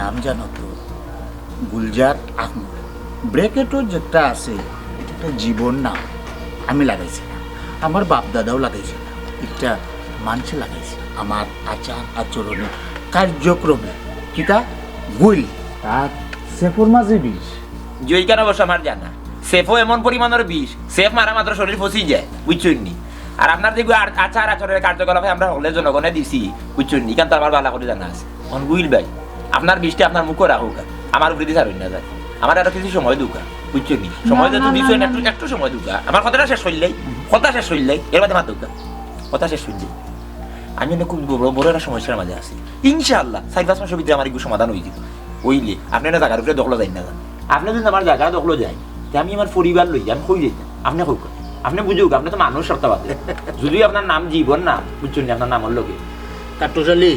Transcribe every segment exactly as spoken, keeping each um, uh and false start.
নাম জানো তো? গুলজার আহমদ। ব্র্যাকেটও যেটা আছে, এটা একটা জীবন নাম। আমি লাগাইছি না, আমার বাপ দাদাও লাগাইছে না, এটা মানষে লাগাইছে। আমার আচার আচরণে, কার্যক্রমে কিতা গুইল। আর সেফর মাঝে বিষ। জি, ওইখানে অবশ্য আমার জানা। সেফও এমন পরিমাণর বিষ, সেফ মারা মাত্র শরীর ফসি যায়, বুঝছইন নি? আর আপনার যে আর-, আচার আচরণের কার্যকলাপে আমরা হকলে জনগণে দিছি, বুঝছইন নি? ইখান তো আমার ভালা করি জানা আছে। অখন গুইল ভাই, আপনার বিষটা আপনার মুখো রাখউক্কা, আমার উপরে দি ছাড়ইন না যায়। আমার আরো কিছু সময় দেউক্কা, বুঝছইন নি? সময় না, যেহেতু না, দিছইন, না, একটু, না। একটু সময় দেউক্কা। আমার কথাটা শেষ করলাই, কথা শেষ করলাই, এর বাদে মাত দেউক্কা। কথা শেষ করলাই। আমি অনে খুব বড়, বড় একটা সমস্যার মাঝে আছি। ইনশাআল্লাহ, চাইর পাঁচ মাসর ভিতরে আমার এগুর সমাধান অইযিবো। অইলে, আপনে না জাগার উপরে দখলো যাইন না যান। আপনে যদি আমার জাগা দখলো যাইন, তে আমি আমার পরিবার লইয়া, আমি কই যাইতাম? আপনে কউক্কা। আপনে বুঝউক্কা, আপনে তো মানুষ শর্তাবাদী। যদি আপনার নাম জীবন না, বুঝছইন নি, আপনার নামর লগে। কাট্টুশ আলী,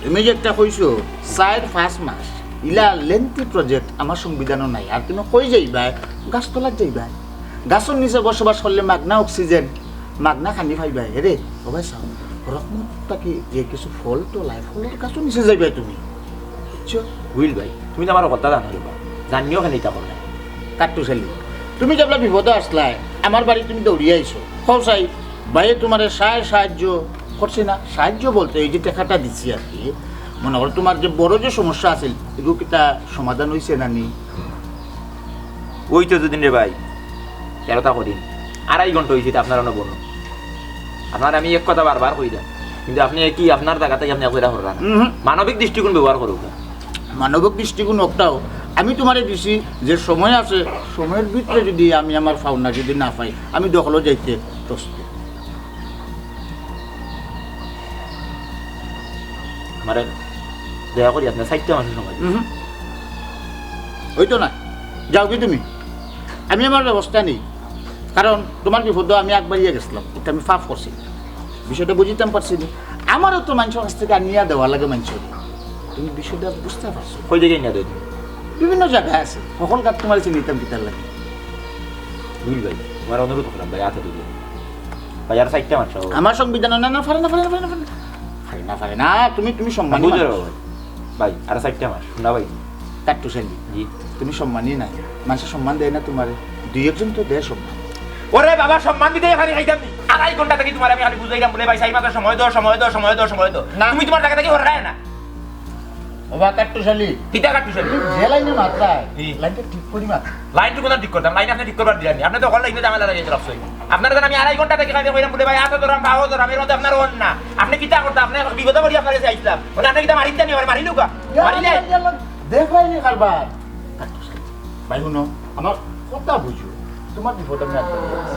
তুমি যে একটা কইছো, চাইর পাঁচ মাস, ইলা lengthy project আমার সংবিধানও নাই। আর তুমি কই যাইবায়? গাছতলাত যাইবায়। গাছর নিচে বসবাস করলে মাগনা অক্সিজেন, মাগনা খানি পাইবায়। এরে, ও ভাই সাব, রহমত থাকি যে কিছু ফল টল আয়, ফলর গাছর নিচে যাইবায় তুমি। বুঝছো? গুইল ভাই, তুমি তো আমার কথা জানো রে বা। জানিও কেনে ইতা করো না। কাট্টুশ আলী, তুমি যেবলা বিপদো আছলায়, আমার বাড়ি তুমি দৌড়িয়া আইছো। কও চাই, ভাইয়ে তুমারে সায় সাহায্য করছে না? সাহায্য বলতে এই যে টেকাটা দিছি আর কি, মনে করো তুমার যে বড় যে সমস্যা আছিল, এগু কিতা সমাধান অইছে না নি? ওই তো দুদিন রে ভাই, তেরোটা কদিন, আড়াই ঘন্টা অইছে, তা আপনার অনো বনো। আপনার আমি এক কথা বারবার কইলাম, কিন্তু আপনে কি আপনার জাগাত আপনে এক কথা কররা না। উহুম। মানবিক দৃষ্টিকোণ ব্যবহার করউক্কা। মানবিক দৃষ্টিকোণ অকটাও আমি তুমারে দিছি যে সময় আছে, সময়র ভিতরে যদি আমি আমার পাওনা যদি না পাই, আমি দখলো যাইতে প্রস্তুত। আমারে দয়া করি আপনে চাইরটা মাসর সময় দিন। উহুম। অইতো না, যাওগি তুমি, আমি আমার ব্যবস্থা নেই। কারণ তুমার বিপদো আমি আগবাড়িয়া গেছলাম, ইটা আমি পাপ করছি, বিষয়টা বুঝিতাম পারছি নি। আমারও তো মানষর কাছ থাকি আনিয়া দেওয়া লাগে মানষরে। তুমি বিষয়টা বুঝতা পারছো? কই থাকি আনিয়া দেও তুমি? বিভিন্ন জাগায় আছে, হকল গাত তুমারে চিনিতাম কিতার লাগি। গুইল ভাই, তুমারে অনুরোধ করলাম ভাই, আতে দুই ভাই, আর চাইরটা মাস সহ। আমার সংবিধান না, না, পারে না, পারে না, পারে না, পারে না। পারে না, পারে না, তুমি, তুমি সম্মানী বুঝো মানুষ। ভাই, আর চাইরটা মাস, না ভাই। কাট্টুশ আলী, জি। তুমি সম্মানী নায়, মানষে সম্মান দেয় না তুমারে, দুই একজন তো দেয় সম্মান। ওরে বাবা, সম্মান দিতে খালি খাইতাম নি। আড়াই ঘন্টা থাকি তুমারে আমি খালি বুঝাইলাম বলে, "ভাই, চাইর মাসর সময় দেও, সময় দেও, সময় দেও, সময় দেও।" না। তুমি তুমার জাগা থাকি হরায় না। ও বা কাট্টুশ আলী। কিতা কাট্টুশ আলী? তুমি যে লাইনে মাতরায়, জি। লাইনটা ঠিক করি মাত। লাইন তো কোথায় ঠিক করতাম? লাইন আপনে ঠিক করবার দিলেন নি। আপনে তো হকল লাইনে ঝামেলা লাগাইয়া রাখছইন। আপনারে আমি আড়াই ঘন্টা থাকি খালি কইরাম বলে, "ভাই, আতো ধরাম, পাও ধরাম, এর মধ্যে আপনার অন না।" আপনে কিতা করতা? আপনে বিপদো পড়ি আপনার কাছে আইছলাম। মানে আপনে কিতা মারিতা নি, মারিলাউক্কা? মারিলে? দেখরায় নি কারবার। ভাই, হুনো, আমার কথা বুঝো, তুমার বিপদ আমি আটকাই দিছি।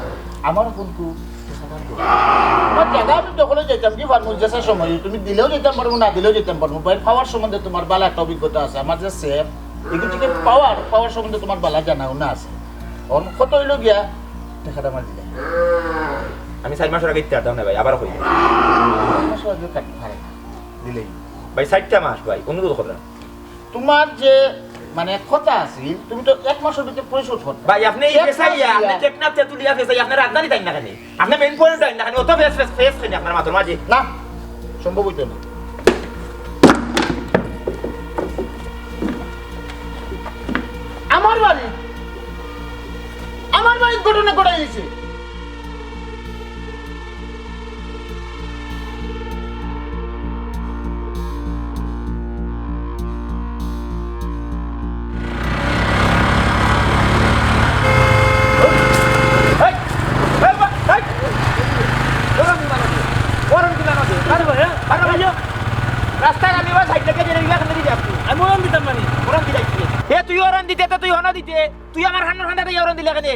আমার কিন্তু আমার জাগা আমি দখলো যাইতাম কি পারমু, যেছা সময় তুমি দিলেও যাইতাম পারমু, না দিলেও যাইতাম পারমু। ভাই, পাওয়ার সম্বন্ধে তুমার ভালা একটা অভিজ্ঞতা আছে, আমার যে সেফ, এগুলো থেকে পাওয়ার, পাওয়ার সম্বন্ধে তুমার ভালা জানা উনা আছে। অন কত অইলো গিয়া, টেকাটা আমার দিলে। আমি চাইর মাসর আগে দিতে পারতাম না ভাই, আবার কই। চাইর মাসর আগে কাটতে পারে না, দিলেই। ভাই, চাইরটা মাস ভাই, অনুরোধ করলাম। তুমার যে, মানে, কথা আছিল, তুমি তো এক মাসর ভিতরে পরিশোধ করতে। ভাই, আপনে এই এক মাস পেশাইয়া, আপনে দিয়া। টেকনাফ তেতুলিয়া পেশাইয়া, আপনে রাজধানী তাই না কেনে? আপনে মেইন পয়েন্ট তাই না কেনে? অত ফেস, ফেস, ফেস কেনে আপনার মাথার মাঝে? না, সম্ভব অইতো না। আমার বাড়ি, আমার বাড়ির ঘটনা ঘটাই দিছে। এই, এই, এই, এই, ওরম দিবা না। ওরম দিবা না। আরে ভাই, হ্যাঁ? আরে ভাই, রাস্তায় আমি ওই সাইড থেকে যে রেলগেট দিয়ে যাচ্ছি। আমি ওরম দিতাম না নি। ওরম দিলাই কি? এ, তুই ওরম দিতে, তো তুই হনো দিতে। তুই আমার হান্নার হান্না দিয়ে ওরম দিলে কেনে?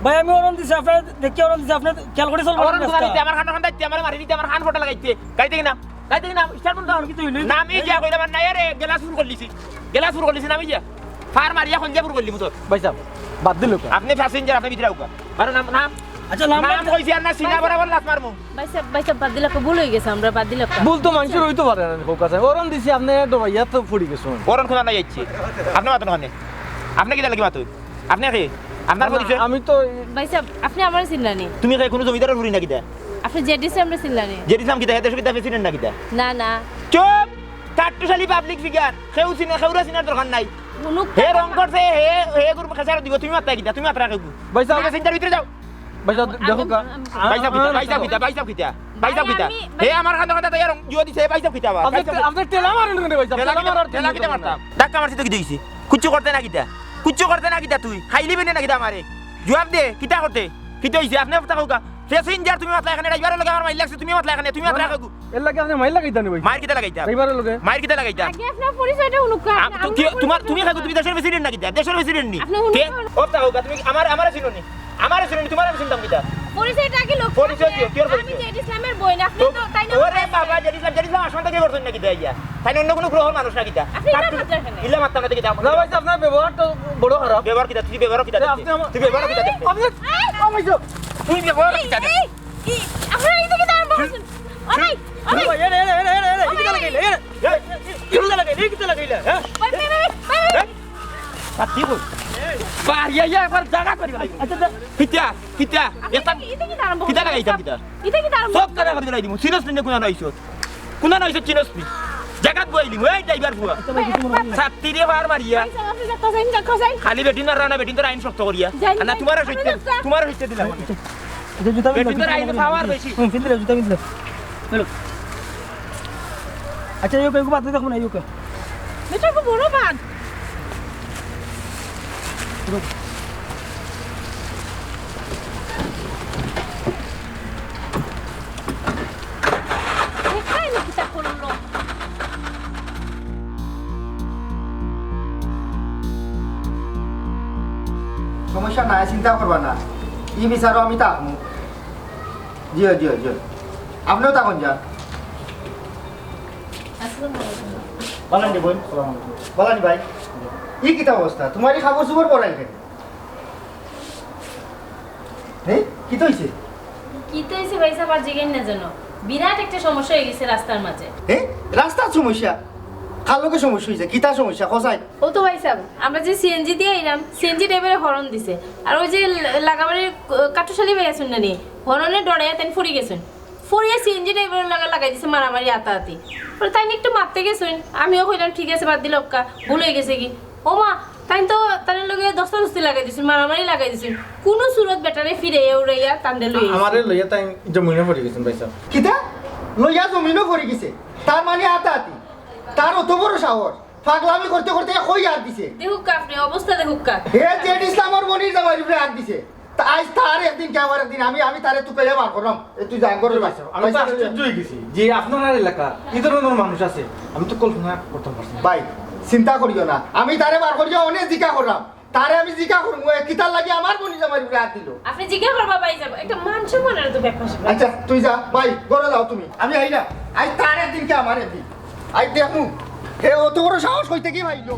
ভাই, আমি ওরম দিছি, আপনার দেখি ওরম দিছি, আপনার খেয়াল করে চলবেন ওরম না দোকান আজকে। দিতে, আমার হান্নার হান্না দিতে, আমার মারি দিতে, আমার হান ফটা লাগাইতে। গাড়ি থেকে নাম। গাড়ি থেকে নাম, স্টার্ট বন্ধ। আমি তো হইলই। নামি যা কইলাম, আর নাই রে, গেলাস ফুর করলিছি। গেলাস ফুর করলিছি, নামি যা। ফার মারিয়া কইল যা ফুর করলি মুতর। ভাই সাহেব, বাদ দিল কা? আপনি প্যাসেঞ্জার, আপনি ভিতরে আউকা। বারো নাম, নাম। আচ্ছা, নাম নাম বাদ কইছি আর না, সিনা বরাবর লাত মারমু। ভাই সাহেব, ভাই সাহেব, বাদ দিলাক্কা, ভুল হয়ে গেছে, আমরা বাদ দিলাক্কা। ভুল তো মানুষের হইতে পারে না, হোক আছে। ওরম দিছি, আপনি ডরাইয়া তো পড়ি গেছেন। ওরম খোলা নাই যাচ্ছে। আপনি মাতন ওখানে। আপনি কি লাগি মাতন? আপনি কে? আপনার না, পরিচয়? আমি তো ভাই সাহেব, আপনি আমারে চিনলা নি? তুমি কে কোনো জমিদারের ফুরি নাকি দা? আপনি জেডিসি আমরা চিনলা নি? জেডিসি নাম কি দা? এ দেশে কি দা প্রেসিডেন্ট নাকি দা? না, না। চুপ! কাট্টুশালী পাবলিক ফিগার, কেউ চিনে, কেউরে চিনার দরকার নাই। হুনুক হে রং করছে, হে, হে গরু খেসারত দিব, তুমি মাতরায় কিতা, তুমি মাতরায় কেউ। ভাই সাহেব। তুমি চিন্তার ভিতরে যাও। ভাই সাহেব, দেখো কা। ভাই সাহেব কিতা, ভাই সাহেব কিতা, ভাই সাহেব কিতা, ভাই সাহেব কিতা? আমি, হে আমার কান্দো কান্দো তাই রং জুয়া দিছে, ভাই সাহেব কিতা আবার? আপনি, আপনি ঠেলা মারেন কেন ভাই সাহেব? ঠেলা কিতা মারতাম? কিচ্ছু করতে না কিতা? কিচ্ছু করতে না কিতা তুই? খাইলি বেনে না কিতা আমারে? জুয়াব দে, কিতা করতে? কিতা অইছে? আপনে কথা কউক্কা। প্যাসেঞ্জার তুমি মাতলা এখানে, ড্রাইভারর লগে আমার মাইর লাগছে, তুমি মাতলা এখানে, তুমি মাতলা না, এখানে। এর লাগি আপনে মাইর লাগাইতা নি ভাই? মাইর কিতা লাগাইতা? ড্রাইভারর লগে। মাইর কিতা লাগাইতা? আগে আপনার পরিচয়টা হুনুক্কা। আম-, তো কি, তোমার, তুমি খাগো, তুমি দেশর প্রেসিডেন্ট না কিতা? দেশর প্রেসিডেন্ট নি? আপনি হুনুক্কা। কে? ও তা কউক্কা, তুমি আমারে, আমারে চিনো নি? আমারে চিনো নি? তোমারে আমি চিনতাম কিতা? পরিচয়টা আগে লোক। পরিচয় কি? কি ওর আমি পরিচয়? জেড ইসলামের বইন, আপনি তো, তো তাই না? ওরে বাবা, জেড ইসলাম, জেড ইসলাম আসমান থাকি পড়ছইন না কিতা ইয়া? তাই অন্য কুনু গ্রহর মানুষ না কিতা? আপনি ইটা মাতলা কেনে? ইলা মাততাম না তো কিতা? না ভাই, আপনার ব্যবহার তো বড় খারাপ। ব্যবহার কিতা? তুই ব্যবহার কিতা? আপনি আমার তুই ব্যবহার কিতা? আপনি এই! তুই ব্যবহার এই! কিতা? এই! এই! আপনারা এই দিকে দাঁড়ান, বসুন। ও ভাই, ও ভাই। এরে, এরে, এরে, এরে, এরে, এই কিতা লাগাইলে? এরে, এই, এই, এই কিতা লাগাইলে? এই কিতা লাগাইলে? হ্যাঁ? ভাই, ভাই, ভাই, ভাই, ভাই। হ্যাঁ? আর কি কই? বাড়ি আইয়া একবার জাগা করি ভাই। আচ্ছা, আচ্ছা। কিতা? কিতা? আপনি এটা, এটা কি আরম্ভ কিতা করছেন? লাগাইতাম কিতা? এটা কি আরম্ভ সব করছেন? কাটা করি দিলাই দিমু। চিনস নি কুনা নাইছত? কুনা নাইছত চিনস নি? জাগাত বই দিমু। এই ড্রাইভার ফুয়া। ছাত্রীরে ফার মারিয়া। ভাই সাহেব, আপনি যাত্রা যাইন, যাত্রা যাইন। খালি বেটিন মাররা না, বেটিন তোর আইন শক্ত করিয়া। যাইন, আর না, যাইন। তোমারও আপনি সইতে, যাত্রা। তোমারও সইতে দিলাম। আচ্ছা, জুতা বেটিন পিনলে, তোর আইন জুতা পাওয়ার পিনলে। বেশি। হুম, পিনলে, জুতা পিনলে। চলো। আচ্ছা, এই ওকে, বাদ দেখো না, এই ওকে। বেটা, খুব বড় বাঘ। দেখাই না কিতা করলো। সমস্যা নাই, চিন্তা করবা না, ই বিচারো আমি থাকমু। জিও, জিও, জিও। আপনেও থাকইন যান। আসসালামু আলাইকুম। বালা নি বইন? আসসালামু আলাইকুম। বালা নি ভাই? ই কিতা অবস্থা? তোমার ই কাপড় চোপড় পরাইল কেনে? হে? কিতা অইছে? কিতা অইছে ভাই সাহেব, আর জিগাইন না যেন। বিরাট একটা সমস্যা অইগেছে রাস্তার মাঝে। হে? রাস্তার সমস্যা? কার লগে সমস্যা অইছে? কিতা সমস্যা? কও চাই। ও তো ভাই সাহেব, আমরা যে সিএনজি দিয়া আইলাম, সিএনজি ড্রাইভারে হর্ন দিছে। আর ওই যে ল-, লাগাবাড়ির ক-, কাট্টুশালী ভাই আছইন না নি, হর্নে ডরাইয়া তাইন ফড়ি গেছইন। ফড়িয়া সিএনজি ড্রাইভারর লগে লাগাই দিছে মারামারি আতাআতি। পরে তাইন একটু মাততে গেছইন, আমিও কইলাম, "ঠিক আছে, বাদ দিলাউক্কা, ভুল অইগেছেগি।" ও মা, তাইন তো তানর লগে ধস্তাধস্তি লাগাই দিছইন, মারামারি লাগাই দিছইন। কুনু সুরত বেটারে ফিরাইয়া উড়াইয়া তানরে লইয়া আইছইন। আমারে লইয়া তাইন জমিনো ফড়ি গেছইন ভাই সাহেব। কিতা? লইয়া জমিনো ফড়ি গেছে? তার মানে আতাআতি? তার অত বড় সাহস? পাগলামি করতে করতে কই আর দিছে? দেখউক্কা আপনে, অবস্থা দেখউক্কা। হে জেড ইসলামর বইনর জামাইর উপরে আত দিছে। তা আইজ তার একদিন কি আমার একদিন, আমি, আমি তারে তুকাইয়া বার কররাম। এ তুই যা, ঘরো যা। আমি তো আশ্চর্য অইগেছি যে আপনারার এলাকাত ই ধরনর মানুষ আছে, আমি তো কল্পনা করতাম পারছি না। ভাই, চিন্তা করিও না, আমি তারে বার করিয়া অনে জিকা কররাম। তারে আমি জিকা করমু, এ কিতার লাগি আমার বইনর জামাইর উপরে আত দিলো? আপনে জিকা করবা ভাই সাব, একটা মান সম্মানর তো ব্যাপার স্যাপার। আচ্ছা, তুই যা, ভাই, ঘরো যাও তুমি। আমি আইরাম। আইজ তার একদিন কি আমার একদিন। আইজ দেখমু, হে অত বড় সাহস কই থাকি পাইলো।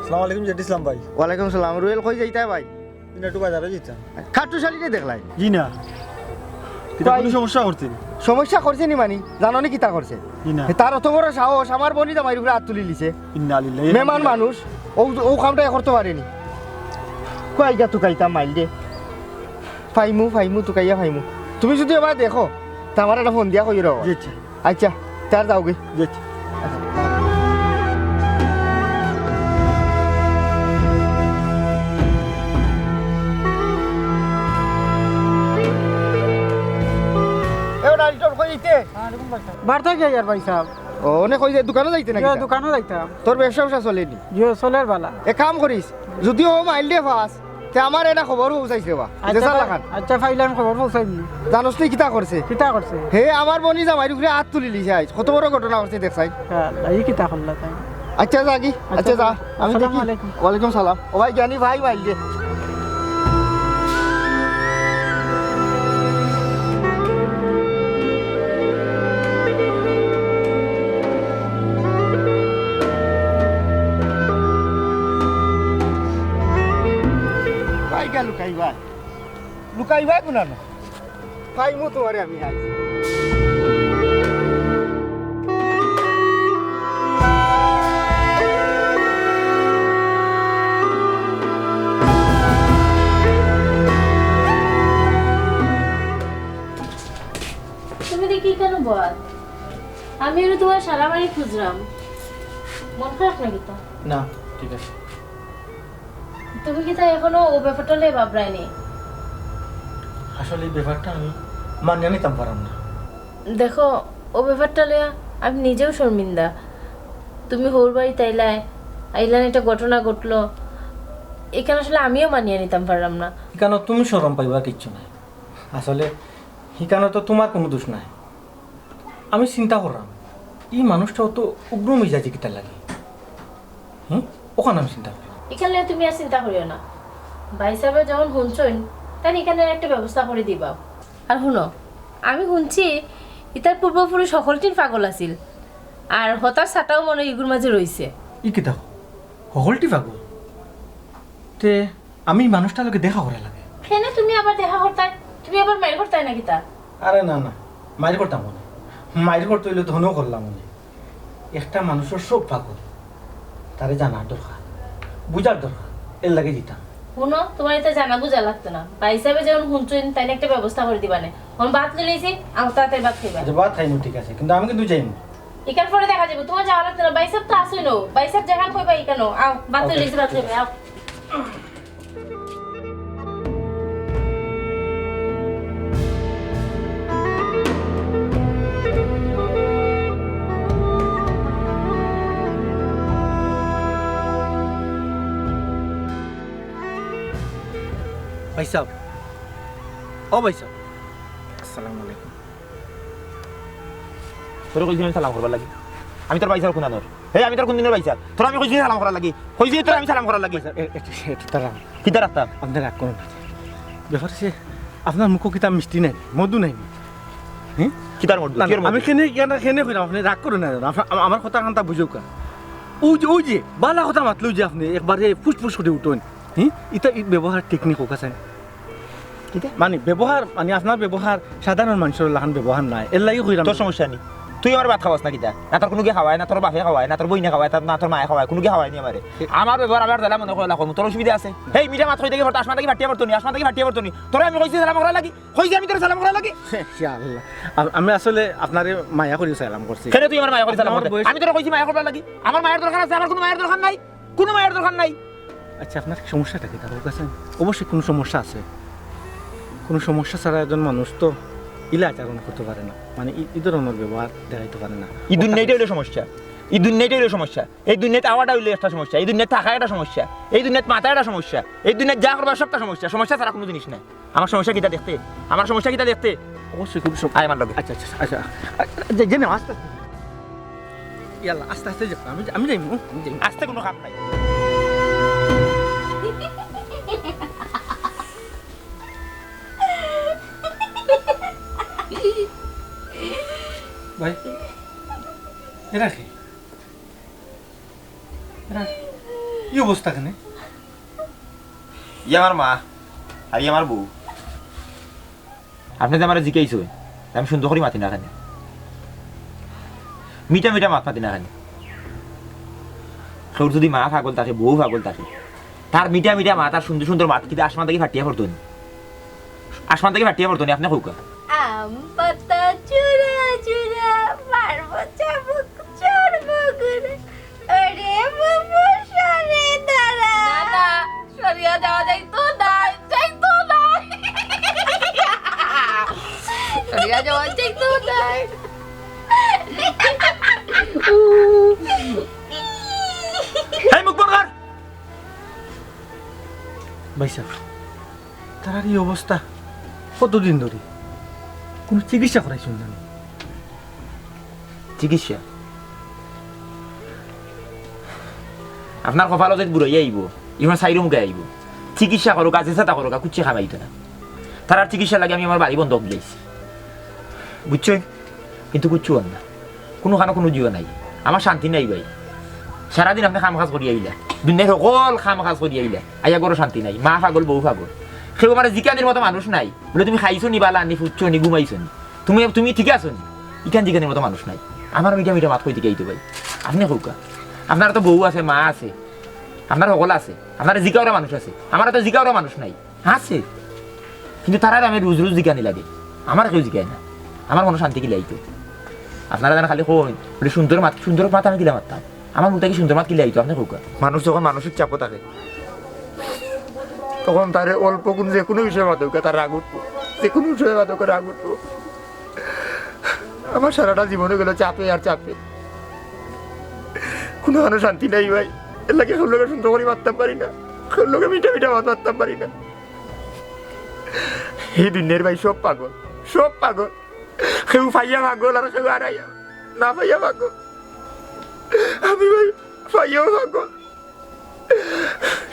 আসসালামু আলাইকুম জেড ইসলাম ভাই। ওয়ালাইকুম সালাম। রুয়েল, কই যাইতায় ভাই? জি না, একটু বাজারো যাইতাম। কাট্টুশালীরে দেখলায়? জি না। কিতা ভাই, কুনু সমস্যা করছে নি? সমস্যা করছে নি মানি? জানো নি কিতা করছে? জি না। তার অত বড় সাহস, আমার বইনর জামাইর উপরে আত তুলিলিছে। ইন্না লিল্লাহি। মেমান মানুষ, অউ, অউ কামটা করতো পারে নি। কই গিয়া তুকাইতাম মাইলদে। পাইমু, পাইমু, তুকাইয়া পাইমু। তুমি যুদি এবার দেখো, তে আমারে একটা ফোন দিয়া কইও রে। জি, জি। আচ্ছা, তে যাওগি। জি, জি। এ, ওটা রিটার্ন কই দিতে? বাড়িত গিয়া ইয়ার ভাই সাব। ও, অনে কই যে দোকানো যাইতে না কিতা? দোকানো যাইতাম। তোর ব্যবসা-ব্যবসা চলে নি? জি, চলের বালা। এক কাম করিস, যুদি অউ মাইলদে পাস, তে আমারে এটা খবর পৌঁছাইস রে বা। আচ্ছা, যে চার লাখান। আচ্ছা, পাইলে আমি খবর পৌঁছাই দিমু। জানোস নি কিতা করছে? কিতা করছে? হে আমার বইনর জামাইর উপরে আত তুলিলিছে আইজ। কত বড় ঘটনা করছে দেখছাই। ইয়া আল্লাহ, ই কিতা করলা তাই? আচ্ছা, যাগি। আচ্ছা, আচ্ছা, যা। আমি আসসালামু দেখি। আলাইকুম। ওয়ালাইকুম সালাম। ও ভাই, জ্ঞানী ভাই, ভাই রে। ভাই গেল কাই ভাই? লুকাইবায় কুনানো? পাইমু তোমারে আমি আইজ। আমি ওরে তুমার সারা বাড়ি খুঁজলাম, মন খারাপ না কিতা? না, ঠিক আছে। তুমি কিতা এখনো ও ব্যাপারটা লইয়া ভাবরায় নি? আসলে এই ব্যাপারটা আমি মানিয়া নিতাম পারাম না। দেখো, ও ব্যাপারটা লইয়া আমি নিজেও শর্মিন্দা। তুমি হউর বাড়িত আইলায়, আইলান একটা ঘটনা ঘটলো, ইখান আসলে আমিও মানিয়া নিতাম পারলাম না। ইখানো তুমি শরম পাইবার কিচ্ছু নাই। আসলে ইখানো তো তুমার কুনু দোষ নাই। আমি চিন্তা করলাম, ই মানুষটা অত উগ্র মেজাজি কিতার লাগি? হুম? অখান আমি চিন্তা করলাম। ইখান লইয়া তুমি আর চিন্তা করিও না। ভাইসাবে যখন হুনছইন, তাইন ইখানর একটা ব্যবস্থা করি দিবা। আর হুনো, আমি হুনছি, ইতার পূর্বপুরুষ হকলটির পাগল আছিল, আর হতার ছাটাও মনো অয় ইগুর মাঝে রইছে। ই কিতা কও? হকলটি পাগল? তে আমি ই মানুষটার লগে দেখা করা লাগে। কেনে তুমি আবার দেখা করতায়? তুমি আবার মাইর করতায় না কিতা? আরে না, না, মাইর করতাম অনে। মাইর করতে অইলে তো হনেও করলাম অনে। একটা মানুষর সব পাগল, তারে জানার দরকার, বুঝার দরকার, এরলাগি দিতাম। হুনো, তুমার ইতা জানা বুঝা লাগতো না। ভাইসাবে যখন হুনছইন, তাইন একটা ব্যবস্থা করি দিবা নে। অখন ভাত লইলাইছি, আও তাড়াতাড়ি ভাত খাইবা। আচ্ছা, ভাত খাইমু, ঠিক আছে, কিন্তু আমি কিন্তু যাইমু। ইখান পরে দেখা যাইবো, তুমার যাওয়া লাগতো না। ভাইসাব তো আছইন, ভাইসাব যেখান কইবা ইখানো। আও, ভাত OK, লইলাইছি, ভাত খাইবা, আও। ভাইসাব, ও ভাইসাব, আসসালামু আলাইকুম। তোরে কইছি আমি সালাম করবার লাগি। আমি তোর ভাইসাব কুনানোর? হে, আমি তোর কুন দিনর ভাইসাব? তোরে আমি কইছি সালাম করার লাগি। কইছি তোরে আমি সালাম করার লাগি। এ-, এ-, এ-, এ-, তারা কিতা রাখতাম? আপনে রাগ করইন না। ব্যাপার অইছে, আপনার মুখো কিতা মিষ্টি নাই, মধু নাই? হে? কিতার মধু? না, কিয়র না, মধু? আমি কেনে, কেনে, কেনে কইরাম, আপনে রাগ করইন না যেন। আপনা-, আমা-, আমার কথা কানটা বুঝউক্কা। অউ যে, অউ যে, বালা কথা মাতলে অউ যে আপনে একবারে ফুসফুস করি উঠইন। হে? ইতা ই ব্যবহার ঠিক নি, কউক্কা চাইন। কিতা? মানে, ব্যবহার, মানে, আপনার ব্যবহার সাধারণ মানষর লাখান ব্যবহার নায়, এরলাগি কইরাম। তোর সমস্যা নি? তুই আমার ভাত খাওয়াস না কিতা? না তোর কুনুগিয়ে খাওয়ায়, না তোর বাপে খাওয়ায়, না তোর বইনে খাওয়ায়, তা-, না তোর মায়ে খাওয়ায়, কুনুগিয়ে খাওয়ায় নি আমারে। এ- আমার ব্যবহার আমার জ্বালা মনে কইলা কম, তোর অসুবিধা আছে? হেই, মিঠা মাত কইতে গিয়া পড়তো, আসমান থাকি ফাটিয়া পড়তো নি, আসমান থাকি ফাটিয়া পড়তো নি। তোরে আমি কইছি সালাম করার লাগি, কইছি আমি তোরে সালাম করার লাগি। ইয়া আল্লাহ, আ-, আমি আসলে আপনারে মায়া করি সালাম করছি। কেনে তুই আমার মায়া করি সালাম করতে? আমি তোরে কইছি মায়া করবার লাগি। আমার মায়ার দরকার আছে, আমার কুনু মায়ার দরকার নাই। কুনু মায়ার দরকার নাই। আচ্ছা, আপনার সমস্যাটা কিতা? অবশ্যই কুনু সমস্যা আছে। কুনু সমস্যা ছাড়া একজন মানুষ তো ইলা আচরণ করতে পারে না, মানে ই, ই ধরনের ব্যবহার দেখাইতে পারে না। ই দুনিয়াটা অইলো সমস্যা, ই দুনিয়াটা অইলো সমস্যা। এই দুনিয়াত আওয়াটা অইলো একটা সমস্যা, এই দুনিয়াত থাকা একটা সমস্যা, এই দুনিয়াত মাতা একটা সমস্যা, এই দুনিয়াত যা করবা সবটা সমস্যা। সমস্যা ছাড়া কুনু জিনিস নাই। আমার সমস্যা কিতা দেখতে? আমার সমস্যা কিতা দেখতে? অবশ্যই কুনু সম-, আয় আমার লগে। আচ্ছা, আচ্ছা, আচ্ছা। আ, যে, যে নেও, আস্তে আস্তে। ইয়াল্লা, আস্তে আস্তে যাও। আমি, আমি যাইমু, আমি যাইমু। আস্তে কুনু কাম নাই। ভাই, এরা কে? এরা, ই অবস্থা কেনে? ই আমার মা, আর ই আমার বউ। আপনে যে আমারে জিকাইছইন, তে আমি সুন্দর করি মাতি না কেনে? মিঠা মিঠা মাত মাতি না কেনে? কেউর যুদি মা পাগল থাকে, বউ পাগল থাকে, তার মিঠা মিঠা মাত আর সুন্দর সুন্দর মাত কিতা আসমান থাকি ফাটিয়া পড়তো নি? আসমান থাকি ফাটিয়া পড়তো নি, আপনে কউক্কা। আম পাতা চুরা চুরা, পারবো চাবুক চড়বো ঘুরে। ওরে বাবা, সরে দাঁড়া। না, না, সরিয়া যাওয়া যাইতো না, যাইতো না। সরিয়া যাওয়া যাইতো না। এই মুখ বন্ধ কর। ভাইসাব, তারার ই অবস্থা কতদিন ধরি? কুনু চিকিৎসা করাইছইন না নি? চিকিৎসা? আপনার কপালো যে বুড়াই আইবো, ইমন সাইরো মুখে আইবো। চিকিৎসা করউক্কা, যে যেতা করউক্কা, কুচ্ছু কাম আইতো না। তারার চিকিৎসা লাগি আমি আমার বাড়ি বন্ধক দিলাইছি। বুঝছইন? কিন্তু কুচ্ছু অর না। কুনুখানো কুনু জিও নাই। আমার শান্তি নাই ভাই। সারাদিন আপনে কাম কাজ করি আইলা। দুনিয়ার হকল কাম কাজ করি আইলা। আইয়া ঘরো শান্তি নাই। মা পাগল, বউ পাগল। কেউ আমারে জিকানির মতো মানুষ নাই। বুলে, "তুমি খাইছো নি, বালা নি, ফুটছো নি, ঘুমাইছো নি? তুমি, তুমি ঠিক আছো নি?" ইখান জিকানির মতো মানুষ নাই। আমার মিঠা মিঠা মাত কই থাকি আইতো ভাই? আপনে কউক্কা। আপনার তো বউ আছে, মা আছে, আপনার হকল আছে, আপনারে জিকাওরা মানুষ আছে। আমার তো জিকাওরা মানুষ নাই। আছে। কিন্তু তারারে আমি রুজ রুজ জিকানি লাগে। আমারে কেউ জিকায় না। আমার মনো শান্তি কিলা আইতো? আপনারা যেন খালি কইন, বলে সুন্দর মাত, সুন্দর মাত আমি কিলা মাততাম? আমার মুখ থাকি সুন্দর মাত কিলা আইতো, আপনে কউক্কা। মানুষ যখন মানসিক চাপো থাকে, তখন তারে অল্প কুন যেকুনু বিষয়ে মাতউক্কা, তার রাগ উঠবো। যেকুনু বিষয়ে মাতউক্কা, রাগ উঠবো। আমার সারাটা জীবন অইগেলো চাপে আর চাপে। কুনুখানো শান্তি নাই ভাই। এরলাগি কেউর লগে সুন্দর করি মাততাম পারি না, কেউর লগে মিঠা মিঠা মাত মাততাম পারি না। ই দুনিয়ার ভাই সব পাগল, সব পাগল। কেউ পাইয়া পাগল আর কেউ হারাইয়া, না পাইয়া পাগল। আমি ভাই পাইয়াও পাগল।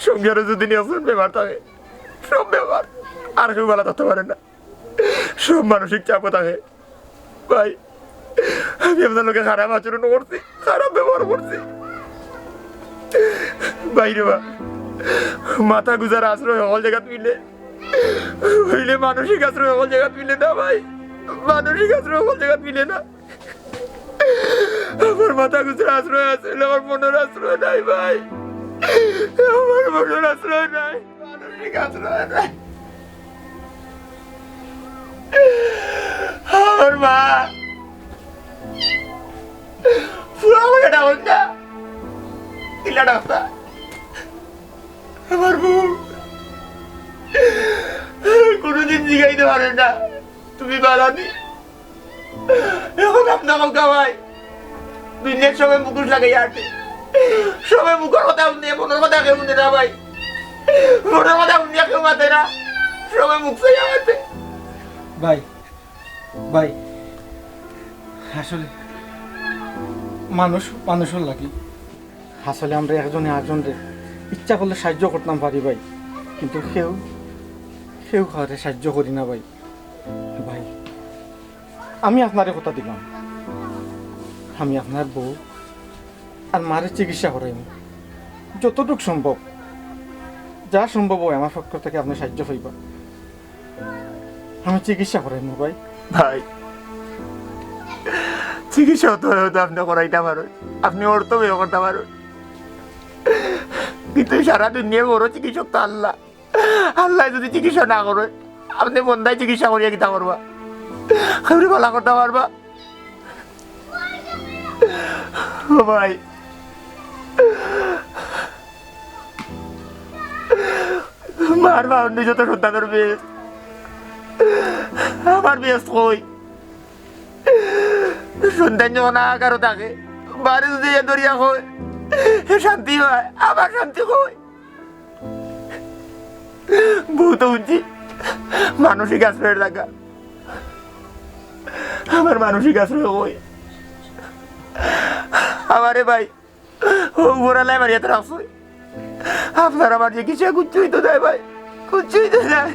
সংসারো যদি নিয়ন্ত্রণ বেমার থাকে, সব বেমার, আর কেউ ভালা থাকতে পারে না। সব মানসিক চাপো থাকে। ভাই, আমি আপনার লগে খারাপ আচরণ করছি, খারাপ ব্যবহার করছি। ভাইরে বা, মাথা গুজার আশ্রয় হকল জাগাত মিলে, অইলে মানসিক আশ্রয় হকল জাগাত মিলে না ভাই, মানসিক আশ্রয় হকল জাগাত মিলে না। আমার মাথা গুজার আশ্রয় আছে, আমার মনর আশ্রয় নাই ভাই, আমার মনর আশ্রয় নাই, মানসিক আশ্রয় নাই। আমার মা, পুরা আমারে ডাকইন না। কিলা ডাকতা? আমার বউ, কুনুদিন জিগাইতে পারে না, তুমি ভালা নি? এখন আপনে কউক্কা ভাই, দুনিয়ার সবে মুখোশ লাগাইয়া আটে। সবে মুখর কথা হুনে, মনর কথা কেউ হুনে না ভাই। মনর কথা হুনিয়া কেউ মাতে না, সবে মুখ চাইয়া মাতে। ভাই, ভাই, আসলে মানুষ মানুষর লাগি। আসলে আমরা একজনে আরজনরে ইচ্ছা করলে সাহায্য করতাম পারি ভাই, কিন্তু কেউ, কেউ কাউরে সাহায্য করি না ভাই। ভাই, আমি আপনারে কথা দিলাম, আমি আপনার বউ আর মারে চিকিৎসা করাইমু, যতটুক সম্ভব, যা সম্ভব অয় আমার পক্ষ থাকি আপনে সাহায্য পাইবা। আমি চিকিৎসা করাইমু ভাই। ভাই, চিকিৎসা তো হয়তো আপনে করাইতা পারইন, আপনে অর্থ ব্যয় করতা পারইন, কিন্তু সারা দুনিয়ার বড় চিকিৎসক তো আল্লাহ। আল্লায় যদি চিকিৎসা না করে, আপনে বন্দায় চিকিৎসা করিয়া কিতা করবা? কেউরে ভালা করতা পারবা? ও ভাই, মার বাউন্ডে যত সন্তানর বেহেস্ত, আমার বেহেস্ত কই? সন্তান যখন হাহাকারো থাকে, বাড়ি যদি এ দরিয়া হয়, হে শান্তি হয়, আমার শান্তি কই? বউ তো হুনছি মানসিক আশ্রয়র জাগা, আমার মানসিক আশ্রয় কই? আমারে ভাই, ও উপরআলায় মারিয়া তো রাখছে। আপনার আমার চিকিৎসা কিচ্ছুই তো নাই ভাই, কিচ্ছুই তো নাই।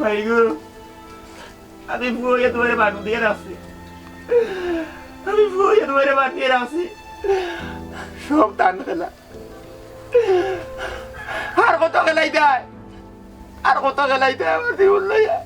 ভাই গো, আমি বউ অইয়া তুমারে বান্ধি দিয়া রাখছি, আমি বউ অইয়া তুমারে বান্ধি দিয়া রাখছি। সব তান খেলা। আর কত খেলাইতায়? আর কত খেলাইতায় আমার জীবন লইয়া?